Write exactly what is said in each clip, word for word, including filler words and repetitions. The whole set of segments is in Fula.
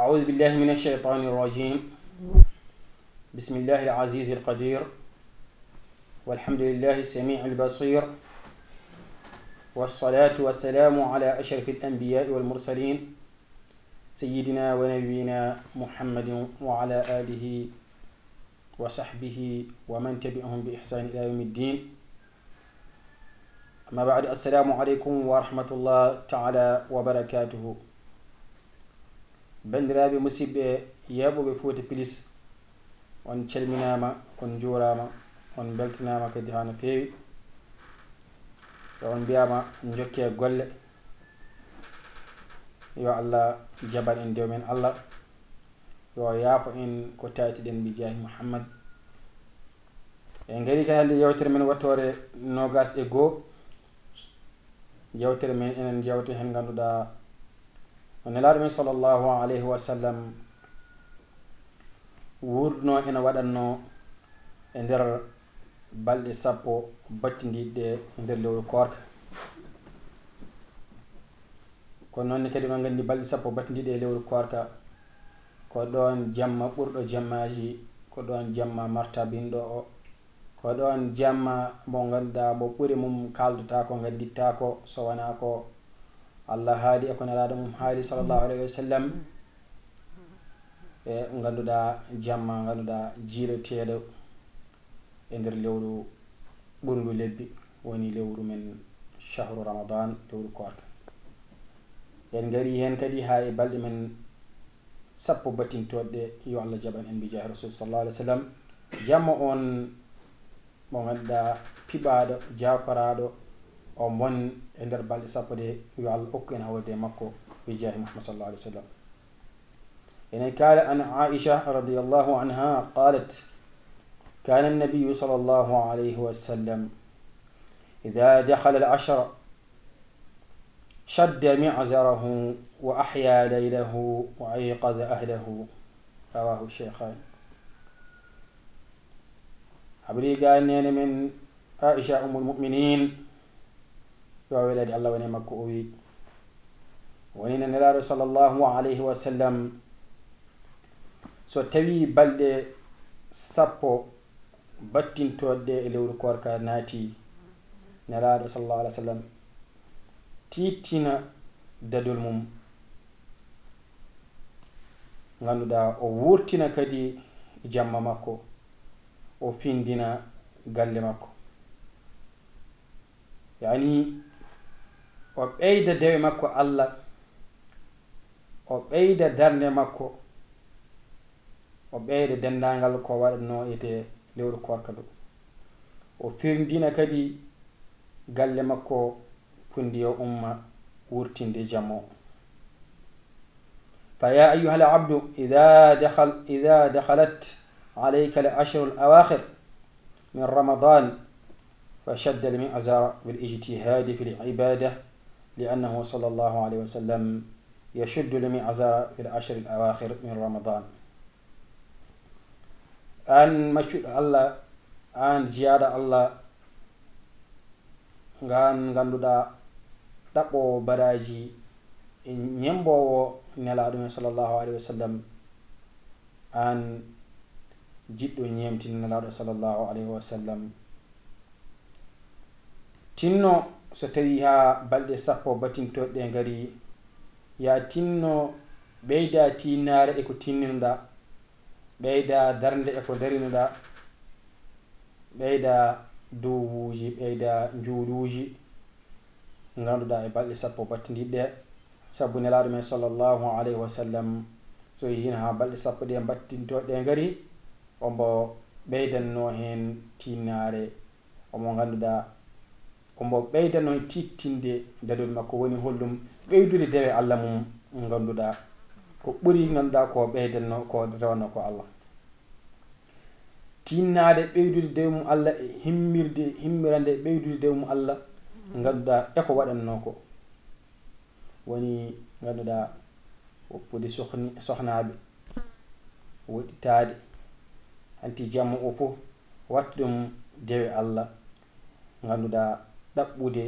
أعوذ بالله من الشيطان الرجيم. بسم الله العزيز القدير. والحمد لله السميع البصير. والصلاة والسلام على أشرف الأنبياء والمرسلين سيدنا ونبينا محمد وعلى آله وصحبه ومن تبعهم بإحسان إلى يوم الدين. أما بعد، السلام عليكم ورحمة الله تعالى وبركاته. Banndiraaɓe musidɓe yeeɓooɓe Fuuta Pilis, on calminaama, on njuuraama, on mbeltanaama kadi haa no feewi. Yo on mbiyaama njokkee golle. Yo Allah jaɓan en dew men Allah. Yo yaafo en ko taatiɗen bi jaahi Muhammad. En ngari ka hannde yewtere men wattoore noogas e goo. Yewtere men enen yewta heen ngannduɗaa no Nelaaɗo men sallallahu alayhi wa sallam wuurduno ena waɗatno e nder balɗe sappo battindiiɗe e nder lewru koorka. Kono noon ne kadi oɗon nganndi balɗe sappo battindiiɗe e lewru koorka ko ɗoon jamma ɓurɗo jammaaji, ko ɗoon jamma martabinɗo o, ko ɗoon jamma mo ngannduɗaa mo ɓure mum kaaldotaako, nganndittaako so wonaa ko Allah haali e ko Nelaaɗo mum haali sallallahu alayhi wa sallam. E ngannduɗaa jamma ngannduɗaa jiileteeɗo e nder lewru ɓurndu lebbi, woni lewru men shahru Ramadan, lewru koorka. En ngari heen kadi haa e balɗe men sappo battintooɗe, yo Allah jaɓan en bi jaahi Rasul sallallahu alayhi wa sallam. Jamma on mo ngannduɗaa piɓaaɗo, jaakoraaɗo, o mon e nder balɗe sappo ɗe, yo Allah okku en hawrude e makko bi jaahi Muhammad sallallahu alayhi wa sallam. Ene kaala an Aisha radiyallahu anha qalat, كان النبي صلى الله عليه وسلم إذا دخل العشر شد مئزره وأحيا ليله وأيقظ أهله. رواه الشيخان. Habri ga neene men Aisha Ummul Mu'minin, yo weledi Allah wone makko, o wi, woni no Nelaaɗo sallallahu alayhi wa sallam, so tawi balɗe sappo battintooɗe e lewru koorka naati, Nelaaɗo sallallahu alayhi wa sallam tiittina dadol mum, ngannduɗaa o wurtina kadi jamma makko, o findina galle makko. Yani o ɓeyda dewe makko Allah, o ɓeyda darnde makko, o ɓeyda denndaangal ko waɗatnoo e te lewru koorka ndu. O firndina kadi galle makko, pundi o umma wurtinde jamma o. فيا أيها العبد إذا دخل، إذا دخلت عليك العشر الأواخر من رمضان فشد المئزر بالاجتهاد في العبادة، لأنه صلى الله عليه وسلم يشد المئزر في العشر الأواخر من رمضان. Aan maccuɗo Allah, aan jiyaaɗo Allah, ngaan ngannduɗaa ɗaɓɓoowo baraaji e ñemmboowo Nelaaɗo men sallallahu alayhi wa sallam, aan jiɗɗo ñeemtin Nelaaɗo sallallahu alayhi wa sallam, tinno so tawi haa balɗe sappo batintooɗe ɗe ngari, ya tinno ɓeyda tiinnaare e ko tinninoɗaa, ɓeyda darnde e ko darinoɗaa, ɓeyda duwuuji, ɓeyda njuuluuji, ngannduɗaa e balɗe sappo battindiiɗe ɗe. Sabu Nelaaɗo men sallallahu alayhi wa sallam, so yiino haa balɗe sappo ɗe mbattintooɗe ɗe ngari, ombo ɓeydannoo heen tiinnaare, omo ngannduɗaa, ombo ɓeydannoo heen tiittinde dadol makko, woni hollum ɓeydude dewe Allah mum, ngannduɗaa ko ɓuri, ngannduɗaa ko ɓeydannoo, ko rewannoo ko Allah. Tinnaade ɓeydude dewe mum Allah e himmirde, himmirande ɓeydude dewe mum Allah, ngannduɗaa e ko waɗatnoo ko. Woni, ngannduɗaa, woppude sohni-, sohnaaɓe, woɗɗitaade, hanti jamma o fof, watta ɗum dewe Allah, ngannduɗaa, ɗaɓɓude,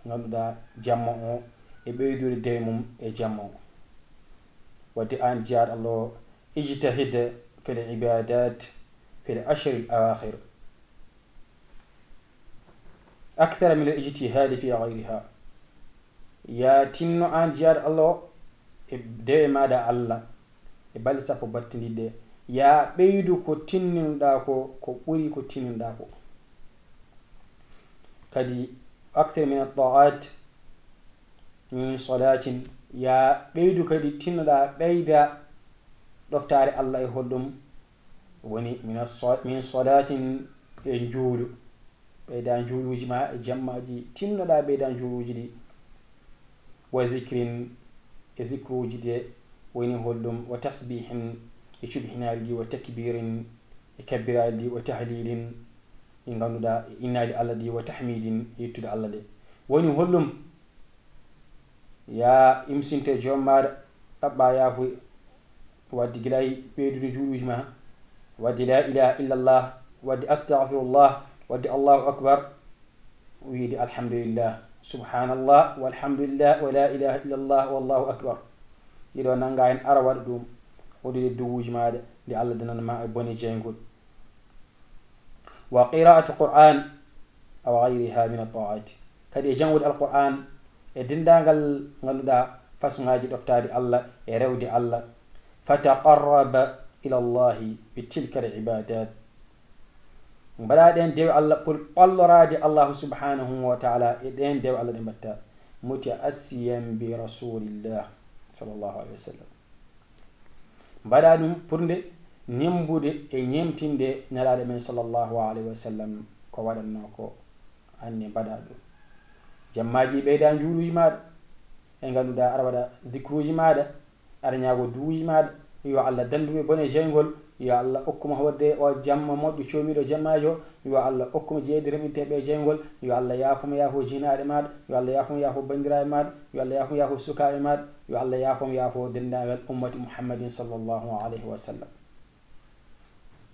ngannduɗaa, jamma o e ɓeydude dewe mum e jamma o. Wadde aan jiyaaɗo Allah o, ijtahid fil ibadat fil ashril awakhir akthar min al ijtihadi fi ghayriha. Ya tinno aan jiyaaɗo Allah o e dewe maaɗa Allah e balɗe sappo battindiɗɗe ɗe. Ya ɓeydu ko tinnuɗaa ko, ko ɓuri ko tinnuɗaa ko. Kadi, akthar min at-ta'at min salatin, ya ɓeydu kadi tinnoɗaa ɓeyda ɗoftaare Allah e holɗum woni min as-, min salatin e njuulu. Ɓeyda njuuluuji ma e jammaaji, tinnoɗaa ɓeyda njuuluuji ɗi. Wa dhikrin e dhikruuji ɗi woni holɗum, wa tasbihin e subhinaali ɗi, wa takbirin e kabbiraali ɗi, wa tahlilin ɗi ngannduɗaa e innaali Allah ɗi, wa tahmidin e yettude Allah ɗe. Woni holɗum? Ya imsinte joom maaɗa, ɗaɓɓa yaafuye, wadde gila e ɓeydude juuluuji ma, wadde la ilaha illallah, wadde astaghfirullah, wadde Allahu akbar, wiide alhamdulillah, subhanallah, walhamdulillah, wa la ilaha illallah, wallahu akbar. Ɗiɗo nannga heen ara waɗa ɗum, hoɗude duwuuji maaɗa, nde Allah danana ma e bone jeyngol. Wa qira'atu Qur'an aw ghayriha min at-ta'at. Kadi e janngude Al-Qur'an e denndaangal ngannduɗaa façon ngaaji ɗoftaade Allah e rewde Allah. Fataqarraba ila Allahi bi tilka al-ibadat. Mbaɗa ɗeen dewe Allah pour ɓalloraade Allahu subhanahu wa ta'ala e ɗeen dewe Allah ɗe mbaɗta. Muta'assiyan bi Rasulillah sallallahu alayhi wa sallam. Mbaɗa ɗum pour nde ñemmbude e ñeemtinde Nelaaɗo men sallallahu alayhi wa sallam ko waɗatnoo ko, aan ne mbaɗa ɗum. Jammaaji ɓeyda njuuluuji maaɗa, e ngannduɗaa aɗa waɗa zikruuji maaɗa, aɗa ñaago duwuuji maaɗa, yo Allah danndu ɓe bone jeyngol, yo Allah okku ma hoorde o jamma moƴƴo coomiiɗo jammaajo, yo Allah okku ma jeyde reminteeɓe e jeyngol, yo Allah yaafo ma yaafo jinaaɗe maaɗa, yo Allah yaafo ma yaafo banndiraaɓe maaɗa, yo Allah yaafo ma yaafo sukaaɓe maaɗa, yo Allah yaafo ma yaafo denndaangal ummati Muhammadin sallallahu alayhi wa sallam.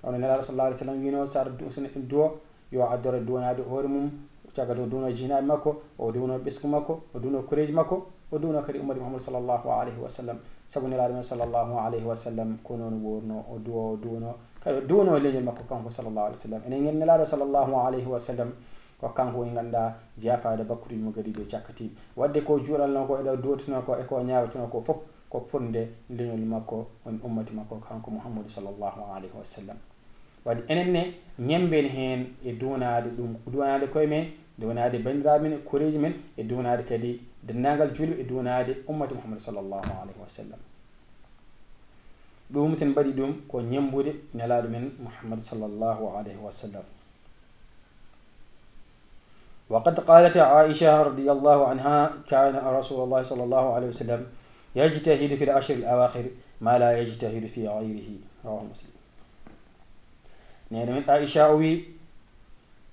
Kono Nelaaɗo sallallahu alayhi wa sallam wiino, so aɗa du-, so neɗɗo duwo, yo addore duwanaade hoore mum, caggal ɗum duwno jinaaɓe makko, o duwno ɓesngu makko, o duwno koreeji makko, o duwno kadi ummati Muhammad sallallahu alayhi wa sallam. Sabu Nelaaɗo men sallallahu alayhi wa sallam ko noon wuurno, o duwo, o duwno, kadi o duwno leñol makko kanko sallallahu alayhi wa sallam. Enen ngen Nelaaɗo sallallahu alayhi wa sallam ko kanko woni ngannduɗaa jaafaade bakkutuji mo gadiiɗo e cakkatiiɗo. Waɗde ko juuɗalno ko, e ɗo duwotuno ko, e ko ñaagotuno ko fof, ko pour nde leñol makko, woni ummati makko, kanko Muhammadu sallallahu alayhi wa sallam. Waɗi enen ne, ñemmben heen e duwanaade ɗum, duwanaade koye men, duwanaade banndiraaɓe men, e koreeji men, e duwanaade kadi denndaangal juulɓe, e duwanaade ummati Muhammadu sallallahu alayhi wa sallam. Ɗum, sen mbaɗi ɗum, ko ñemmbude Nelaaɗo men Muhammad sallallahu alayhi wa sallam. وقد قالت عائشة رضي الله عنها: كان رسول الله صلى الله عليه وسلم يجتهد في العشر الأواخر ما لا يجتهد في غيره. رواه مسلم. Neene men Aisha o wi,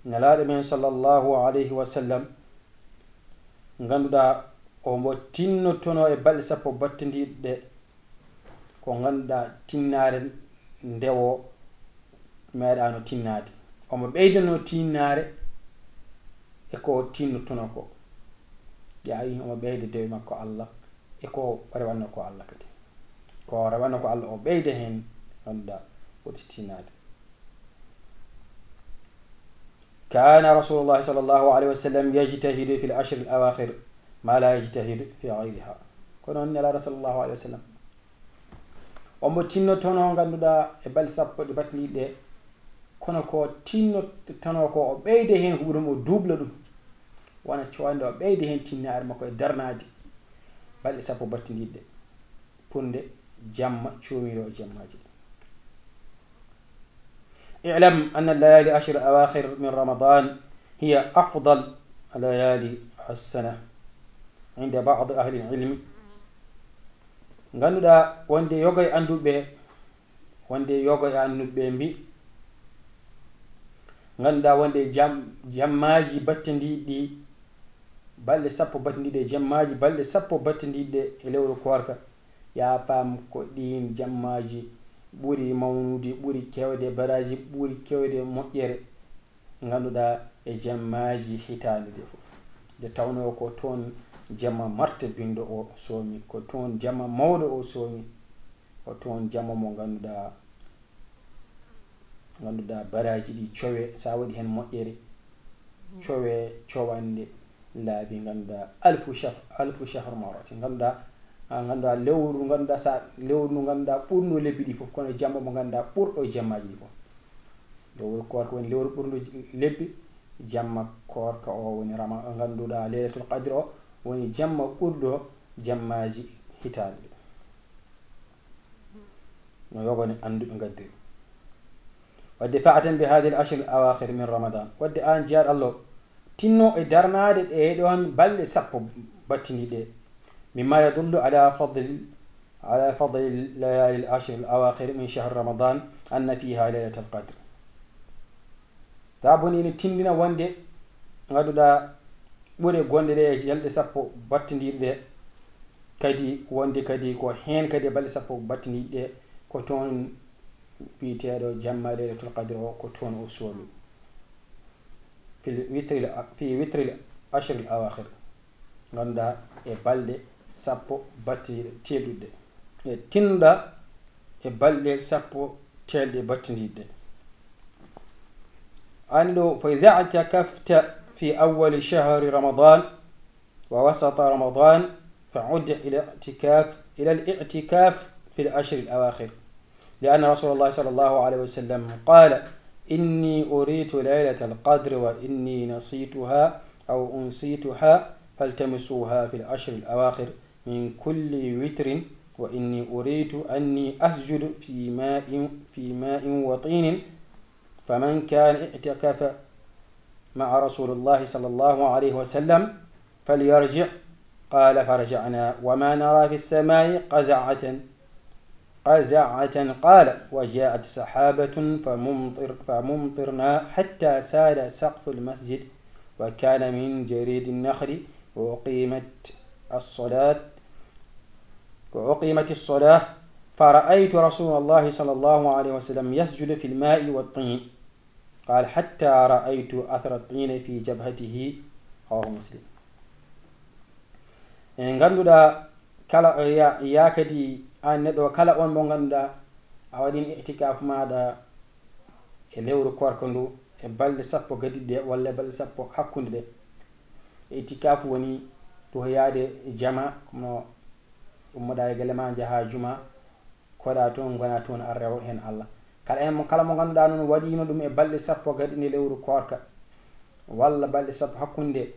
Nelaaɗo men sallallahu alayhi wa sallam, ngannduɗaa, omo tinnotonoo e balɗe sappo battindiiɗe ɗe, ko ngannduɗaa tinnaare nde o meeɗaano tinnaade. Omo ɓeydanoo tinnaare e ko o tinnotonoo ko. Ƴaawi omo ɓeyda dewe makko Allah e ko o rewanno ko Allah kadi. Ko o rewanno ko Allah, o ɓeyda heen, ngannduɗaa, foti tinnaade. كان رسول الله صلى الله عليه وسلم يجتهد في العشر الأواخر ما لا يجتهد في غيرها. Ko noon Nelaaɗo sallallahu alayhi wa sallam, omo tinnotonoo, ngannduɗaa, e balɗe sappo ɗe battindiiɗe ɗe, kono ko tinnotonoo ko, o ɓeyda heen ko ɓuri ɗum, o duubla ɗum. Wona coñde, o ɓeyda heen tinnaare makko e darnaade balɗe sappo battindiiɗe ɗe, pour nde jamma coomiiɗo e jammaaji ɗi. اعلم أن الليالي العشر الأواخر من رمضان هي أفضل ليالي السنة عند بعض أهل العلم. Ngannduɗaa wonde yoga e annduɓe, wonde yoga e annduɓe mbi, ngannduɗaa wonde jam-, jammaaji battindiiɗi ɗi, balɗe sappo battindiiɗe, jammaaji balɗe sappo battindiiɗe e lewru koorka, ya faam ko ɗiin jammaaji ɓuri mawnude, ɓuri kewde baraaji, ɓuri kewde moƴƴere, ngannduɗaa e jammaaji hitaande nde fof. Nde tawnoo ko toon jamma martabinɗo o soomi, ko toon jamma mawɗo o soomi, Ko toon jamma mo ngannduɗaa, ngannduɗaa baraaji ɗi cowe, so a waɗi heen moƴƴere, cowe cowande laabi ngannduɗaa alfu shah-, alfu shahr marrati. Ngannduɗaa, a, ngannduɗaa lewru, ngannduɗaa sa, lewru ndu ngannduɗaa ɓurno lebbi ɗi fof, kono jamma mo ngannduɗaa ɓurɗo jammaaji ɗi fof. Lewru koorka woni lewru ɓurndo j-, lebbi, jamma koorka o woni rama-, ngannduɗaa Laylatul Qadr o woni jamma ɓurɗo jammaaji hitaande. No yogo ne annduɓe ngaddiri. Wadde fa'atan bi hadhihi al-ashr al-awakhir min Ramadan. Wadde aan jiyaaɗo Allah, tinno e darnaade ɗee ɗoon balɗe sappo battindiiɗe. Mimma yadullu ala fadli, ala fadli layali al-ashr al-awakhir min shahr Ramadan, anna fiha laylatal qadr. Taa boni ene tindina wonde ngannduɗaa ɓure gonɗe ɗe e balɗe sappo battindiiɗe ɗe, kadi wonde kadi ko heen kadi e balɗe sappo battindiiɗe ɗe, ko toon wiyeteeɗo jamma Laylatul Qadr o, ko toon o soomi. Fil witril, fi witril ashril awakhir. Ngannduɗaa e balɗe sappo battindiiɗe teelɗuɗe. E tinda e balɗe sappo teelɗe battindiiɗe. Ani ɗo, fa idha i'takafta fi awwali shahri Ramadan wa wasata Ramadan, fa ud ila i'tikaf, ila al-i'tikaf fi al-ashr al-awakhir. لأن رسول الله صلى الله عليه وسلم قال: إني أريت ليلة القدر وإني نسيتها أو أنسيتها فالتمسوها في العشر الأواخر من كل وتر، وإني أريت أني أسجد في ماء، في ماء وطين، فمن كان اعتكف مع رسول الله صلى الله عليه وسلم فليرجع. قال: فرجعنا وما نرى في السماء قزعة، قزعة. قال: وجاءت سحابة فممطر-، فممطرنا حتى سال سقف المسجد، وكان من جريد النخل، وأقيمت الصلاة، وأقيمت الصلاة، فرأيت رسول الله صلى الله عليه وسلم يسجد في الماء والطين. قال: حتى رأيت أثر الطين في جبهته. رواه مسلم. E ngannduɗaa kala, ya, ya kadi aan neɗɗo kala on mo ngannduɗaa a waɗiino i'tikaafu maaɗa e lewru koorka ndu e balɗe sappo gadiiɗe walla e balɗe sappo hakkunde ɗe. I'tikaafu woni ɗo yaade jama, kono ummoɗaa e galle ma njahaa juma, koɗa toon, ngona toon, a rewa heen Allah. Kala en mo, kala mo ngannduɗaa noon waɗiino ɗum e balɗe sappo gadiiɗe lewru koorka, walla balɗe sappo hakkunde,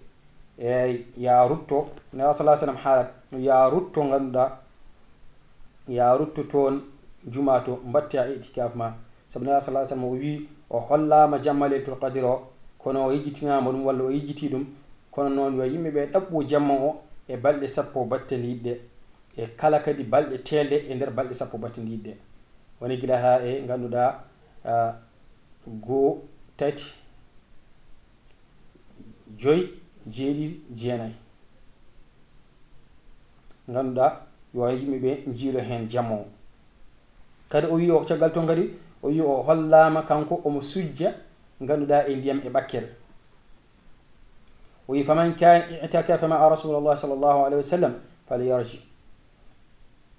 eey, ya rutto, Nela sallallahu alayhi wa sallam haalat, ya rutto ngannduɗaa, ya rutto toon juma to, mbatta i'tikaafu ma. Sabu Nela sallallahu alayhi wa sallam o wii, o hollaama jamma Laylatul Qadr o, kono o yejjitinaama ɗum walla o yejjitii ɗum, kono noon yo yimɓe ɓe ɗaɓɓu jamma o e balɗe sappo battindiiɗe ɗe. E kala kadi balɗe teelɗe e nder balɗe sappo battindiiɗe ɗe. Woni gila haa e ngannduɗaa, a, goo, tati, joy, jeeɗiɗi, jeenay. Ngannduɗaa yo yimɓe ɓe njiilo heen jamma o. Kadi o wii o caggal toon kadi, o wii o hollaama kanko omo sujja ngannduɗaa e ndiyam e ɓakkere. O wii: فمن كان اعتكف مع رسول الله صلى الله عليه وسلم فليرجع.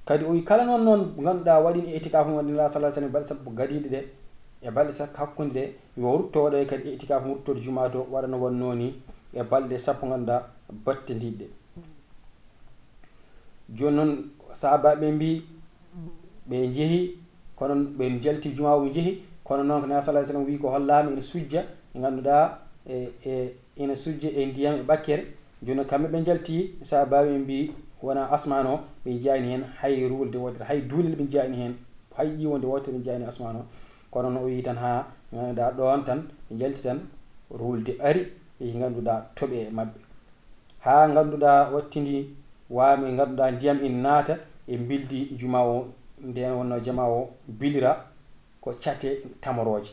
Kadi o wii kala noon, noon ngannduɗaa waɗiino i'tikaafu mo Nela sallallahu alayhi wa sallam balɗe sappo gadiiɗe ɗe e balɗe sappo hakkunde ɗe, yo rutto waɗoya kadi i'tikaafu mo ruttoode juma to, waɗa no wonnoo ni e balɗe sappo ngannduɗaa battindiiɗe ɗe. Jooni noon, sahaabaaɓe ɓe mbii, ɓe njehi, kono ɓe njalti juma o, ɓe njehi, kono noon ko Nela sallallahu alayhi wa sallam wii ko hollaama ina sujja, ngannduɗaa, e, e, ina sujja e ndiyam e ɓakkere. Jooni noon, kamɓe ɓe njalti, sahaabaaɓe ɓe mbii wona asmaan o, ɓe njiyaani heen hay ruulde wootere, hay duulel ɓe njiyaani heen, hay ƴiiwonde wootere ɓe njiyaani asmaan o. Kono no o wii tan haa ngannduɗaa ɗoon tan, ɓe njalti tan, ruulde ari, e ngannduɗaa toɓe e maɓɓe. Haa ngannduɗaa wattindi waami, ngannduɗaa ndiyam ina naata e mbildi juma o, ndeen wonnoo jama o bilira ko cate tamorooje.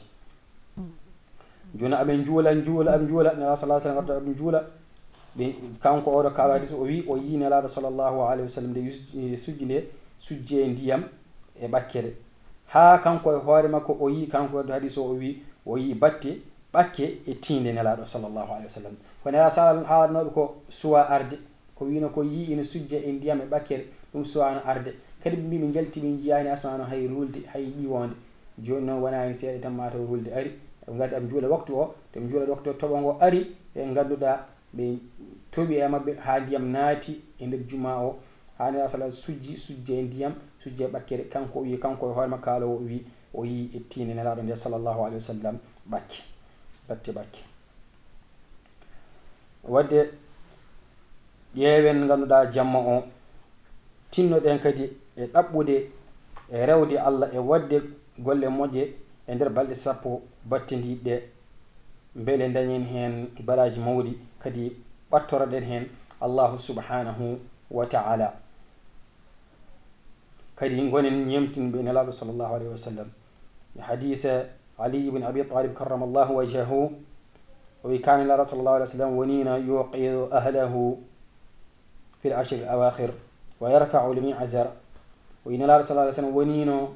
Jooni aɓe njuula, njuula, aɓe njuula, Nela sallallahu alayhi wa sallam warta aɓe njuula. Ɓe, kanko oɗo kaalo hadis o wii, o yii Nelaaɗo sallallahu alayhi wa sallam nde yus-, nde sujji nde, sujje ndiyam e ɓakkere. Haa kanko e hoore makko o yii, kanko e hadis o, o wii, o yii batte, ɓakke e tiinde Nelaaɗo sallallahu alayhi wa sallam. Ko Nelaaɗo sal-, haalanooɓe ko suwaa arde, ko wiino ko yii ina sujja e ndiyam e ɓakkere, ɗum suwaano arde. Kadi ɓe mbi, ɓe njalti, ɓe njiyaani asmaan o hay ruulde, hay ƴiwoonde. Jooni noon wonaa heen seeɗa tan maa taw ruulde ari. Ɓe ngarti, ɓe njuula waktu o, to ɓe njuula waktu o, toɓo ngo ari, ɓe ngannduɗaa ɓe toɓi e maɓɓe haa ndiyam naati e nder jumaa o, haa Nelaaɗo sala sujji, sujje e ndiyam, sujje e ɓakkere. Kanko o wi, kanko e hoore makko kaaloowo o wi, o yii e tiinde Nelaaɗo nde sallallahu alayhi wa sallam ɓakke, batte ɓakke. Wadde ƴeewen ngannduɗaa jamma o, tinnoɗen kadi e ɗaɓɓude e rewde Allah e waɗde golle moƴƴe e nder balɗe sappo battindiiɗe ɗe, mbele dañen heen baraaji mawɗi, kadi ɓattoroɗen heen Allahu subhanahu wa ta'ala. Kadi ngonen ñeemtinɓe Nelaaɗo sallallahu alayhi wa sallam. Hadiise Ali ibn Abi Talib karramallahu wajhahu, o wi, kaana Nelaaɗo sallallahu alayhi wa sallam woniino yuqidu ahlahu fil ashril awaakhir wa yarfa'u al mi'zar. O wi, Nelaaɗo sallallahu alayhi wa sallam woniino,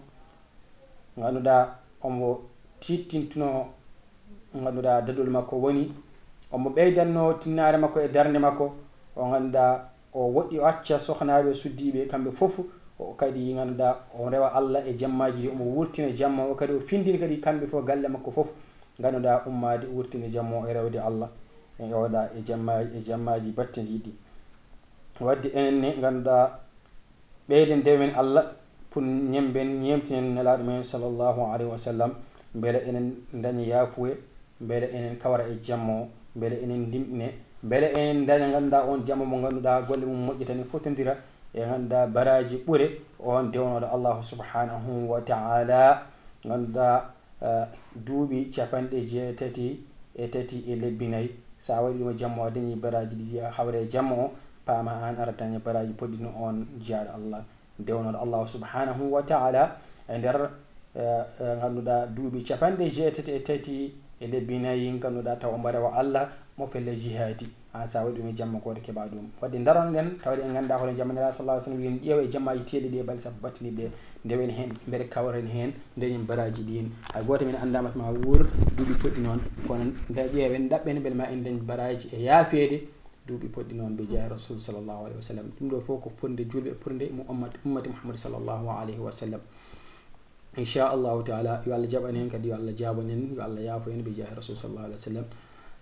ngannduɗaa, omo tiiɗtintunoo, ngannduɗaa, dadol makko woni, omo ɓeydanno tinnaare makko e darnde makko, o ngannduɗaa, o woɗɗi, o acca sohnaaɓe suddiiɓe kamɓe fof, o kadi ngannduɗaa, o rewa Allah e jammaaji ɗi, omo wurtina jamma o kadi, o findini kadi kamɓe fof galle makko fof, ngannduɗaa, ummaade wurtinde jamma o e rewde Allah, e oɗa e jamma, e jammaaji battindiiɗi. Wadde enen ne ngannduɗaa, ɓeyden dewen Allah, pour ñemben, ñeemtinen Nelaaɗo men sallallahu alayhi wa sallam, mbele enen daña yaafuye, mbele enen kawra e jamma o, mbele enen ndimɗine, mbele enen daña ngannduɗaa on jamma mo ngannduɗaa golle mum moƴƴitani fotondira e ngannduɗaa baraaji ɓure on dewnooɗo Allahu subhanahu wa ta'ala, ngannduɗaa, eh, duuɓi capanɗe jeetati e tati e lebbi nayi. So a waɗi ɗum e jamma o, a dañi baraaji ɗi hawre e jamma o, paama aan aɗa daña baraaji poɗɗi no on jiyaaɗo Allah dewnooɗo Allahu subhanahu wa ta'ala e nder, eh, eh, ngannduɗaa duuɓi capanɗe jeetati e tati e lebbi nayi, ngannduɗaa taw omo rewa Allah mo felle jihaadi. Aan so a waɗi ɗum e jamma gooto keɓa ɗum. Wadde ndarono ɗen, tawde en nganndaa hono jamma Nelaaɗo sallallahu alayhi wa sallam wiyen ƴeewa e jammaaji teeɗi ɗi e balɗe sappo battindiiɗi ɗe, ndewen heen, mbere kawren heen, dañen baraaji ɗin. Hay gooto men anndaama ma wuur duuɓi poɗɗi noon, kono nde ƴeewen, ɗaɓɓen mbele ma en dañ baraaji e yaafeede duuɓi poɗɗi noon, bi jaahi Rasul sallallahu alayhi wa sallam. Ɗum ɗo fof ko purde julɓe, purde mo ummat-, ummati Muhammad sallallahu alayhi wa sallam. Inchallahu taala, yo Allah jaɓan en kadi, yo Allah jaaban en, yo Allah yaafo en, bi jaahi Rasul sallallahu alayhi wa sallam.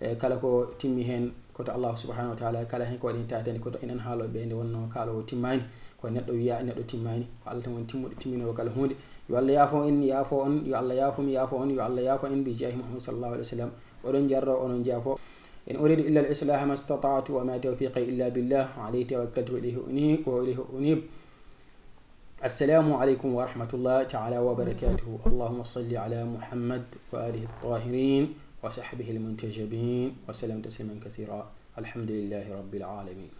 E kala ko timmi heen, ko to Allahu subhanahu wa taala, kala heen ko waɗi taatani, ko to enen haalooɓe ɓe, nde wonnoo kaaloowo timmaani, ko neɗɗo wiya neɗɗo timmaani, ko Allah tan woni timmuɗo, timminoowo kala huunde. Yo Allah yaafo en, yaafo on, yo Allah yaafo mi, yaafo on, yo Allah yaafo en, bi jaahi Muhammad sallallahu alayhi wa sallam. Oɗon jarro, onon jaafo. إن أريد إلا الإصلاح ما استطعت وما توفيقي إلا بالله عليه توكلت وإليه أنيب، وإليه أنيب. السلام عليكم ورحمة الله تعالى وبركاته. اللهم صل على محمد وآله الطاهرين وصحبه المنتجبين وسلم تسليما كثيرا. الحمد لله رب العالمين.